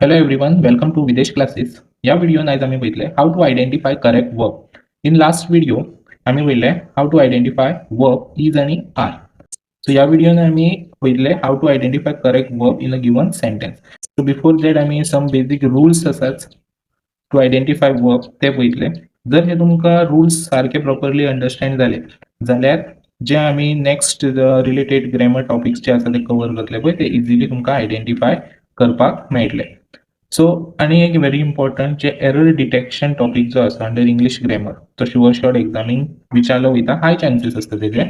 Hello everyone, welcome to Videsh Classes. ह्या व्हिडिओन आयज आमी पळयतले how to identify correct verb. In last video आमी पळयले how to identify verb is आनी are. सो ह्या व्हिडिओन आमी पळयतले how to identify correct verb in a given sentence. So before that आमी सम बेजीक रुल्स आसात टू आयडेंटिफाय वर्ब ते पळयतले. जर हे तुमकां रुल्स सारके प्रॉपरली अंडरस्टँड जाले जाल्यार जे आमी नेक्स्ट रिलेटेड ग्रॅमर टॉपिक्स जे आसा ते कवर करतले पळय, ते इजिली तुमकां आयडेंटिफाय करपाक मेळटले. सो आनी एक व्हेरी इम्पॉर्टंट, जे एरर डिटेक्शन टॉपीक जो आसा अंडर इंग्लीश ग्रॅमर, तो शुअर शॉट एग्जामीक विचारलो वयता, हाय चान्सीस आसता तेजे.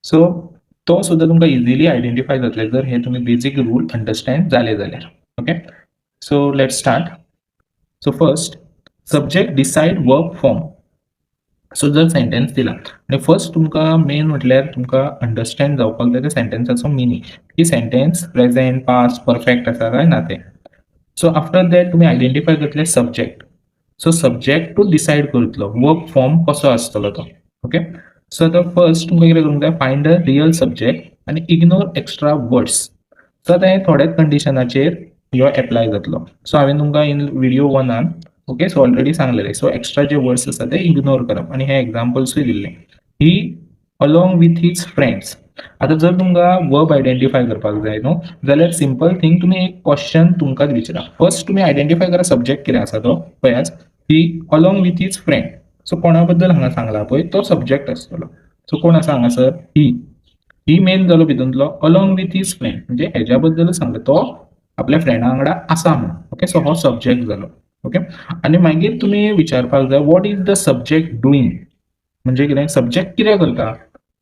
सो तो सुद्दां तुमकां इजिली आयडेंटिफाय जातले जर हे तुमी बेजीक रूल अंडरस्टँड जाले जाल्यार. Okay, so let's start. So first, subject decide verb form. So जर सेंटेन्स दिला आनी फर्स्ट तुमकां मेन म्हटल्यार तुमकां अंडरस्टँड जावपाक जाय त्या सेंटेन्साचो मिनींग, की सेंटेन्स प्रेझेंट, पास्ट, परफेक्ट आसा काय ना तें. सो आफ्टर that तुमी आयडेंटिफाय करतले subject. So subject to decide करतलो वर्ब फॉर्म कसो आसतलो तो. ओके, सो आतां फर्स्ट तुमकां कितें करूंक जाय? फायंड अ रियल सब्जेक्ट आनी इग्नोर एक्स्ट्रा वर्ड्स. सो आतां हें थोड्याच कंडिशनाचेर ह्यो एप्लाय जातलो. सो हांवें तुमकां इन व्हिडियो वनान, ओके, सो ऑलरेडी सांगलेलें. सो एक्स्ट्रा जे वर्ड्स आसा ते इग्नोर करप आनी हे एग्जाम्पल्सूय दिल्ले, he along with his friends. आतां जर तुमकां वर्ब आयडेंटिफाय करपाक जाय न्हू, जाल्यार सिंपल थिंग, तुमी एक क्वेश्चन तुमकांच विचारा. फर्स्ट तुमी आयडेंटिफाय करा सब्जेक्ट कितें आसा तो. पळयात, he along with his friend. So कोणा बद्दल हांगा सांगला पळय, तो सब्जेक्ट आसतलो. सो कोण आसा हांगासर? ही. ही मेन जालो भितूंतलो. अलॉंग विथ his friend म्हणजे हेज्या बद्दलच सांगला, तो आपल्या फ्रेंडा वांगडा आसा म्हणून. ओके, सो हो सब्जेक्ट जालो. ओके, आनी मागीर तुमी विचारपाक जाय, what is the subject doing? म्हणजे कितें, सब्जेक्ट कितें करता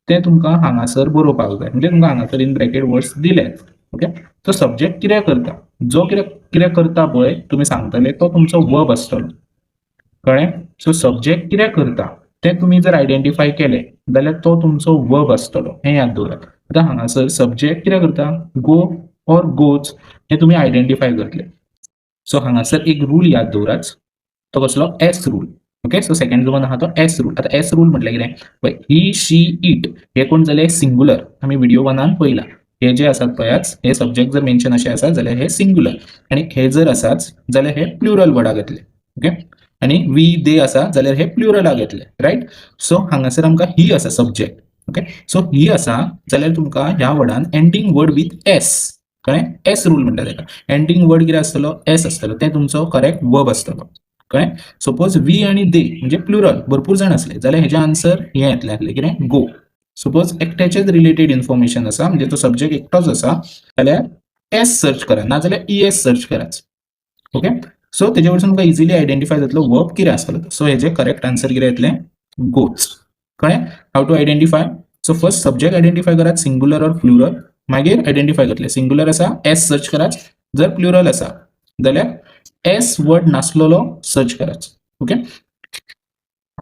तें तुमकां हांगासर बरोवपाक जाय. म्हणजे तुमकां हांगासर इन ब्रॅकेट वर्ड्स दिल्यात. ओके, सो सब्जेक्ट कितें करता, जो कितें कितें करता पळय तुमी सांगतले, तो तुमचो वर्ब आसतलो. कळ्ळें? सो सब्जेक्ट कितें करता तें तुमी जर आयडेंटिफाय केलें जाल्यार तो तुमचो वर्ब आसतलो, हें याद दवरात. आतां हांगासर सब्जेक्ट कितें करता, गो ऑर गोज हें तुमी आयडेंटिफाय करतले. सो हांगासर एक रूल याद दवरात, तो कसलो? S rule. Okay, so second जो आहा तो एस रूल. आतां एस रूल म्हटल्यार कितें पळय, ही, शी, it हे कोण जाले? सिंग्युलर. आमी व्हिडिओ वनान पळयला, हे जे आसात पळयात, हे सब्जेक्ट जर मेन्शन अशे आसात जाल्यार हे सिंग्युलर आनी हे जर आसात जाल्यार हे प्लुरल वर्डाक येतले. ओके, आनी we, दे आसा जाल्यार हे प्लुरलाक येतले, रायट? सो हांगासर आमकां ही आसा सब्जेक्ट. ओके, सो ही आसा जाल्यार तुमकां ह्या वर्डान एंडींग वर्ड विथ एस. कळ्ळें? एस रूल म्हणटा तेका. एंडींग वर्ड कितें आसतलो? एस आसतलो. तें तुमचो करेक्ट वर्ब आसतलो. कळ्ळें? सपोज we आनी दे म्हणजे प्लुरल, भरपूर जाण आसले जाल्यार हेजें आन्सर हें येतलें आसलें. कितें? गो. सपोज एकट्याचेच रिलेटेड इन्फॉर्मेशन आसा, म्हणजे तो सब्जेक्ट एकटोच आसा जाल्यार एस सर्च करा, नाजाल्यार ई एस सर्च कराच. ओके, सो तेजे वरसून तुमकां इजिली आयडेंटिफाय जातलो वर्ब कितें आसतलो. सो हेजें करेक्ट आन्सर कितें येतलें? गोज. कळ्ळें how to identify? So first subject identify करात, सिंग्युलर ऑर प्लुरल. मागीर आयडेंटिफाय करतले, सिंग्युलर आसा एस सर्च करात, जर प्लुरल आसा जाल्यार एस वर्ड नासलेलो सर्च करात. Okay,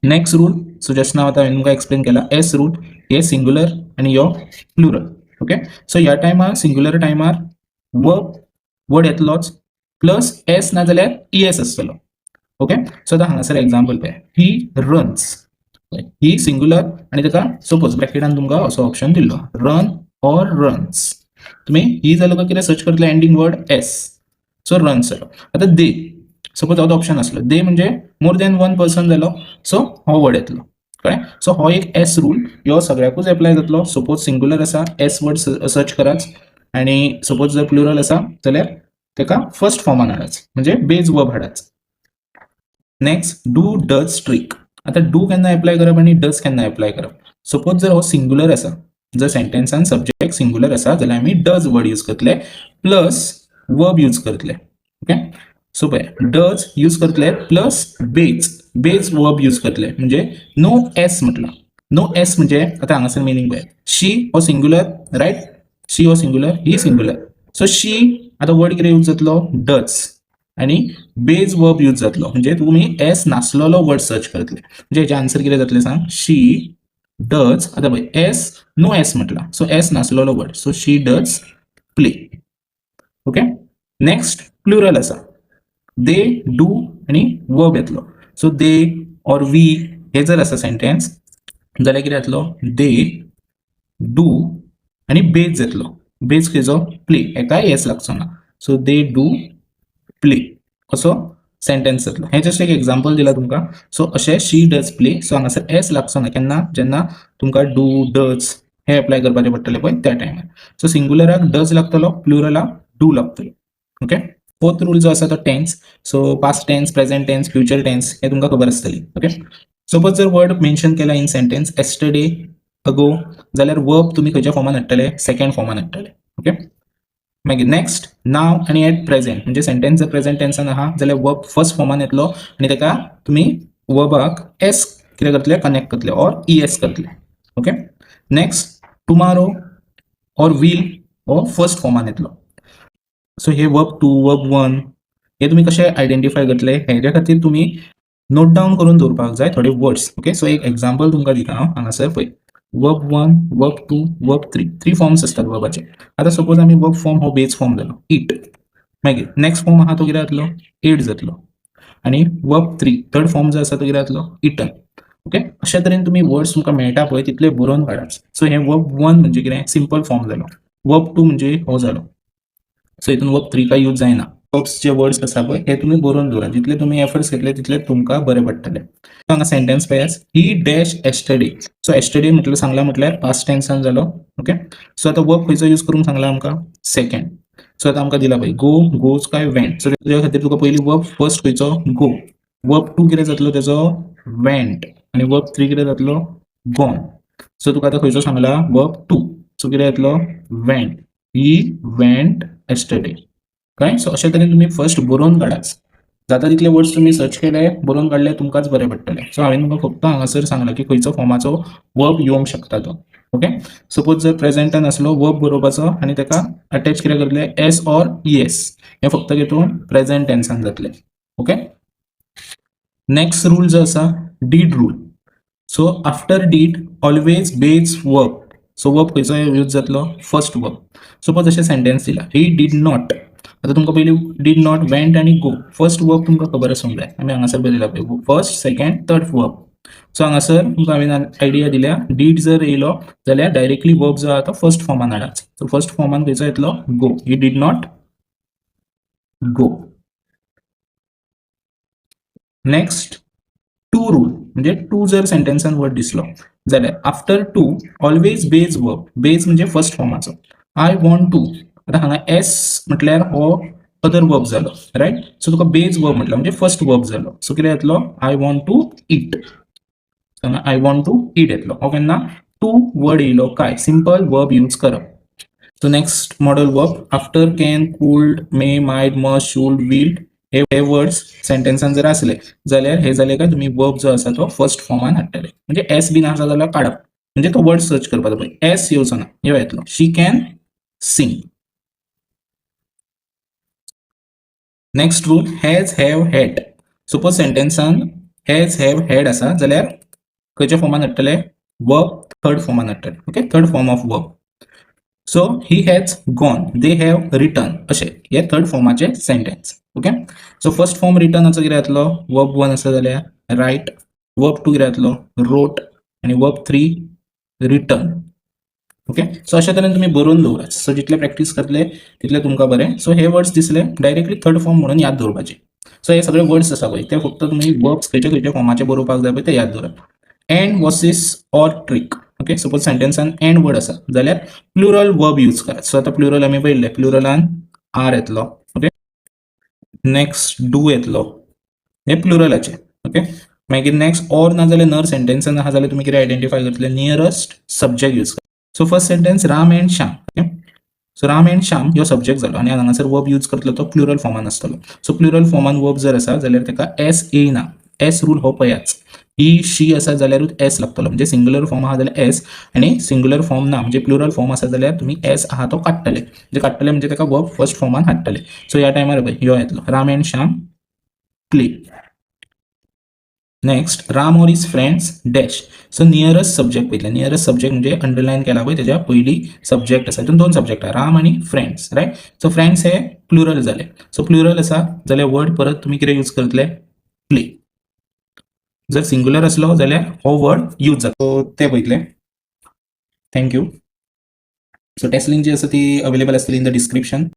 next rule. So just now आतां हांवें तुमकां एक्सप्लेन केला एस रूल. हे सिंग्युलर आनी यो प्लुरल. ओके, सो ह्या टायमार, सिंग्युलर टायमार वर्ब वर्ड येतलोच, प्लस एस ना जाल्यार ई एस आसतलो. ओके, सो आतां हांगासर एग्जाम्पल पळय, he runs. ही सिंग्युलर आनी ताका सपोज ब्रॅकेटान तुमकां असो ऑप्शन दिल्लो, रन ऑर रन्स. तुमी ही जालो काय कितें सर्च करतले? Ending word S. So runs जालो. आतां दे, सपोज हो ऑप्शन आसलो, दे म्हणजे मोर दॅन वन पर्सन जालो, सो हो वर्ड येतलो. कळ्ळें? सो हो एक एस रूल ह्यो सगळ्याकूच एप्लाय जातलो. सपोज सिंग्युलर आसा, एस वर्ड सर्च कराच आनी सपोज जर प्लुरल आसा जाल्यार ताका फर्स्ट फॉर्मान हाडाच, म्हणजे बेज वर्ब हाडाच. Next, do does trick. आतां do केन्ना एप्लाय करप आनी डज केन्ना एप्लाय करप? सपोज जर हो सिंग्युलर आसा, जर सेंटेन्सान सब्जेक्ट सिंग्युलर आसा जाल्यार आमी डज वर्ड यूज करतले, प्लस वर्ब यूज करतले. ओके, सो पळय, डज यूज करतले plus base verb use करतले, म्हणजे नो एस म्हटलं. नो एस म्हणजे आतां हांगासर मिनींग पळय, शी हो सिंग्युलर, रायट? शी हो singular, he singular. So she आतां वर्ड कितें यूज जातलो? डज आनी बेज वर्ब यूज जातलो, म्हणजे तुमी एस नासलेलो वर्ड सर्च करतले. म्हणजे हेजें आन्सर कितें जातलें सांग? She does. आतां पळय, एस, नो एस म्हटला, सो एस नासलेलो word, so she does play. Okay, next, plural आसा, they do आनी वर्ब येतलो. सो they or we हे जर आसा सेंटेन्स जाल्यार कितें जातलो? They do आनी बेज येतलो. बेज खंयचो? प्ले. हेका एस लागचो ना. So they do play असो सेंटेन्स जातलो. हें जस्ट एक एग्जाम्पल दिला तुमकां. सो अशें she does play. सो हांगासर एस लागचो ना केन्ना, जेन्ना तुमकां do does हे अप्लाय करपाचें पडटलें पळय त्या टायमार. सो सिंगुलराक डज लागतलो, प्लुरलाक do लागतलो. ओके, फोर्थ रूल जो आसा तो tense. So past tense, present tense, future tense हे तुमकां खबर आसतली. ओके, सपोज जर वर्ड मेन्शन केला इन सेंटेन्स एस्टरडे, अगो, जाल्यार वर्ब तुमी खंयच्या फॉर्मान हाडटले? सेकंड फॉर्मान हाडटले. ओके, मागीर नेक्स्ट नाव आनी एट प्रेझेंट, म्हणजे सेंटेन्स जर प्रेझेंट टेन्सान आहा जाल्यार वर्ब फर्स्ट फॉर्मान येतलो आनी ताका तुमी वर्बाक एस कितें करतले? कनेक्ट करतले ऑर ई एस करतले. Okay, next tomorrow or will हो फर्स्ट फॉर्मान येतलो. सो हे वर्ब टू, वर्ब वन हे तुमी कशे आयडेंटिफाय करतले? हेज्या खातीर तुमी नोट डावन करून दवरपाक जाय थोडे वर्ड्स. ओके, सो एक एग्जाम्पल तुमकां दिता हांव हांगासर पळय, verb one, verb two, verb three. Three forms आसतात वर्बाचे. आतां सपोज आमी वर्ब फॉर्म हो बेज फॉर्म जालो ईट. मागीर नेक्स्ट फॉर्म आहा तो कितें जातलो? एट जातलो. आनी वर्ब थ्री, थर्ड फॉर्म जो आसा तो कितें जातलो? इटन. ओके, अशा तरेन तुमी वर्ड्स तुमकां मेळटा पळय तितले बरोवन काडात. सो हे वर्ब वन म्हणजे कितें? सिंपल फॉर्म जालो. वर्ब टू म्हणजे हो जालो. सो हितून वर्ब थ्री काय यूज जायना. वर्ब्स जे वर्ड्स आसा पळय हे तुमी बरोवन दवरात. जितले तुमी एफर्ट्स घेतले तितले तुमकां बरें पडटले. हांगा सेंटेन्स पळयात, he dash yesterday. So yesterday म्हटलं सांगला म्हटल्यार पास्ट टेन्सान जालो. ओके, सो आतां वर्ब खंयचो यूज करूंक सांगला आमकां? सेकंड. सो आतां आमकां दिला पळय गो, गोज काय वेंट. सो तेज्या खातीर तुका पयलीं वर्ब फर्स्ट खंयचो? गो. वर्ब टू कितें जातलो तेजो? वेंट. आनी वर्ब थ्री कितें जातलो? गॉन. सो तुका आतां खंयचो सांगला? Verb two. सो कितें येतलो? Went. He went yesterday. काय? सो अशे तरेन तुमी फर्स्ट बरोवन काडात. जाता तितले वर्ड्स तुमी सर्च केले, बरोवन काडले, तुमकांच बरें पडटलें. सो हांवें तुमकां फक्त हांगासर सांगलां की खंयचो फॉर्माचो वर्ब येवंक शकता तो. ओके, सपोज जर प्रेझेंटान आसलो वर्ब बरोवपाचो आनी ताका अटॅच कितें करतले? S or E S. हें फक्त हितून प्रेझेंट टेन्सान जातलें. ओके, नेक्स्ट रूल जो आसा did rule. So after did always base verb. So verb खंयचो यूज जातलो? First verb. सपोज अशें सेंटेन्स दिला, he did not. आतां तुमकां पयलीं did not, went आनी गो, फर्स्ट वर्ब तुमकां खबर आसूंक जाय. आमी हांगासर बरयला पळय first, second, third verb. So हांगासर तुमकां हांवें आयडिया दिल्या, did जर येयलो जाल्यार डायरेक्टली वर्ब जो आहा तो फर्स्ट फॉर्मान हाडात. सो फर्स्ट फॉर्मान खंयचो येतलो? Go. He did not go. Next to rule, म्हणजे टू जर सेंटेन्सान वर्ड दिसलो जाल्यार after to always base verb. Base म्हणजे फर्स्ट फॉर्माचो. I want to, आतां हांगा एस म्हटल्यार हो अदर वर्ब जालो, रायट? सो तुका बेज वर्ब म्हटल्यार म्हणजे फर्स्ट वर्ब जालो. सो कितें येतलो? I want to eat. हांगा I want to eat येतलो. हो केन्ना टू वर्ड येयलो काय सिंपल वर्ब यूज करप. So next modal verb, after can, could, may, might, must, should, will hey hey words सेंटेन्सान जर आसले जाल्यार हे जाले काय तुमी वर्ब जो आसा तो फर्स्ट फॉर्मान हाडटले. म्हणजे एस बीन आसा जाल्यार काडप, म्हणजे तो वर्ड सर्च करपाचो पळय, एस येवचो ना, ह्यो येतलो. She can sing. Next rule, has, have, had. Suppose सेंटेन्सान has, have, had आसा जाल्यार खंयच्या फॉर्मान हाडटले? वर्ब थर्ड फॉर्मान हाडटले. Okay, third form of verb. So he has gone, they have written, अशें हे थर्ड फॉर्माचे sentence. Okay, so first form रिटर्नाचो कितें जातलो? वर्ब वन आसा जाल्यार रायट, वर्ब टू कितें जातलो? रोट, आनी verb three written. Okay, so अशा तरेन तुमी बरोवन दवरात. सो जितले प्रॅक्टीस करतले तितले तुमकां बरें. सो हे वर्ड्स दिसले डायरेक्टली थर्ड फॉर्म म्हणून याद दवरपाचे. सो हे सगळे वर्ड्स आसा पळय ते फक्त तुमी वर्ब्स खंयच्या खंयच्या फॉर्माचे बरोवपाक जाय पळय ते याद दवरात. And versus or trick. Okay, suppose सेंटेन्सान and word आसा जाल्यार प्लुरल वर्ब यूज करात. सो आतां प्लुरल आमी पळयल्ले, प्लुरलान आर येतलो. ओके, नेक्स्ट do येतलो, हे प्लुरलाचे. ओके, मागीर नेक्स्ट ऑर ना जाल्यार नर सेंटेन्सान आहा जाल्यार तुमी कितें आयडेंटिफाय करतले? नियरस्ट सब्जेक्ट यूज करा. So first sentence Ram and Shyam. Okay, so Ram and Shyam ह्यो सब्जेक्ट जालो आनी हांगासर वर्ब यूज करतलो तो प्लुरल फॉर्मान आसतलो. सो प्लुरल फॉर्मान वर्ब जर आसा जाल्यार ताका एस येयना. एस रूल हो पळयाच, ही शी आसा जाल्यारूच एस लागतलो. म्हणजे सिंगुलर फॉर्म आहा जाल्यार एस आनी सिंगुलर फॉर्म ना म्हणजे प्लुरल फॉर्म आसा जाल्यार तुमी एस आहा तो काडटले. म्हणजे काडटले म्हणजे ताका वर्ब फर्स्ट फॉर्मान हाडटले. सो ह्या टायमार पळय ह्यो येतलो, Ram and Shyam play. Next Ram or his friends dash. So nearest subject पळयतले. नियरस्ट सब्जेक्ट म्हणजे अंडरलायन केला पळय तेज्या पयली सब्जेक्ट आसा, हितून दोन सब्जेक्ट आहा, राम आनी फ्रेंड्स, रायट? सो फ्रेंड्स हे प्लुरल जाले. सो प्लुरल आसा जाल्यार वर्ड परत तुमी कितें यूज करतले? प्ले. जर सिंगुलर आसलो जाल्यार हो वर्ड यूज जाता. सो ते पळयतले. Thank you. So test link जी आसा ती अवेलेबल आसतली इन the description.